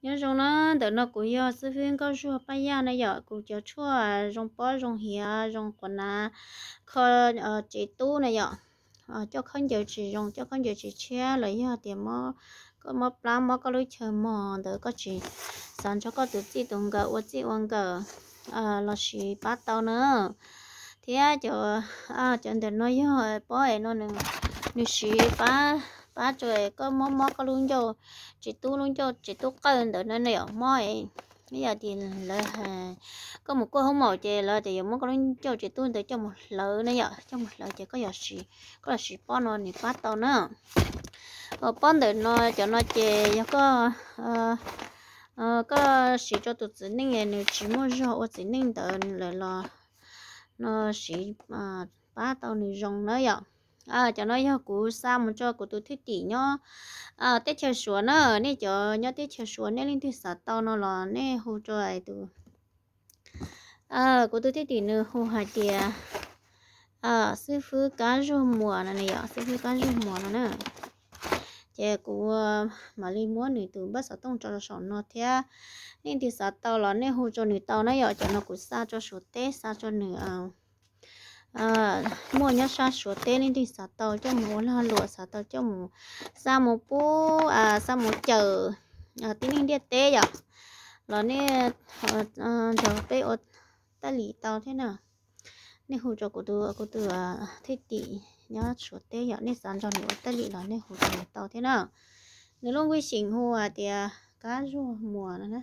Nyob zoo na, ntawm no kuv yog xib fwb Nkauj Zuag Paj Yaj na yom. Kuv cov tshuaj zoo pob zoo hiav zoo quav nav, kho tsev tub na yom. Coj khaub ncaws tsis zoo, coj khaub ncaws tsis tshiab los yog tias koj mob plab mob koj lub chaw mog ntawd koj tsis xav nrog koj tus txij tus nkawm ua txij ua nkawm los sis pab tau na. Thiab cov, cov ntawm no yog pob es no nws siv pab, pab rau koj mob mob koj lub ncauj tsev tub, lub ncauj tsev tub qawj ntawd na yom, mob es yog tias lawv, koj mus kuaj hoob maum ces lawv tias yuav muab koj lub ncauj tsev tub ntawd coj mus hlawv na yom, coj mus hlawv ces koj, koj los siv pob no nws pab tau na. Pob ntawm no, cov no ces yog koj, koj siv rau tus txiv neej nws tsis muaj zog ua txiv neej ntawd lawm los no siv pab tau nws zoo na yom. Cov no yog kuv xa mus rau kuv tus thwj tim nyob teb chaws Suav na. Nej cov nyob teb chaws Suav nej leej twg xav tau no los nej hu rau tus, kuv tus thwj tim nws hu hais tias xib fwb Kab Zuag Muas no na yom, xib fwb Kab Zuag Muas no na. Ces kuv mam li muab nws tus npawb xov tooj tso rau saum no thiab. Nej leej twg xav tau los nej hu rau nws tau na yom. Cov no kuv xa rau Suav teb, xa rau nws muaj nyob sab Suav teb, leej twg xav tau coj mus ua lag luam, xav tau coj mus xa mus pub, xa mus cawm tib neeg ntiaj teb yom, los nej nrog peb ua tab lis tau thiab na. Nej hu rau kuv tus, kuv tus thwj tim nyob Suav teb yom, nej xav nrog nws ua tab lis los nej hu rau nws tau thiab na. Nws lub nkuaj xeem hu hais tias Kab Zuag Muas no na.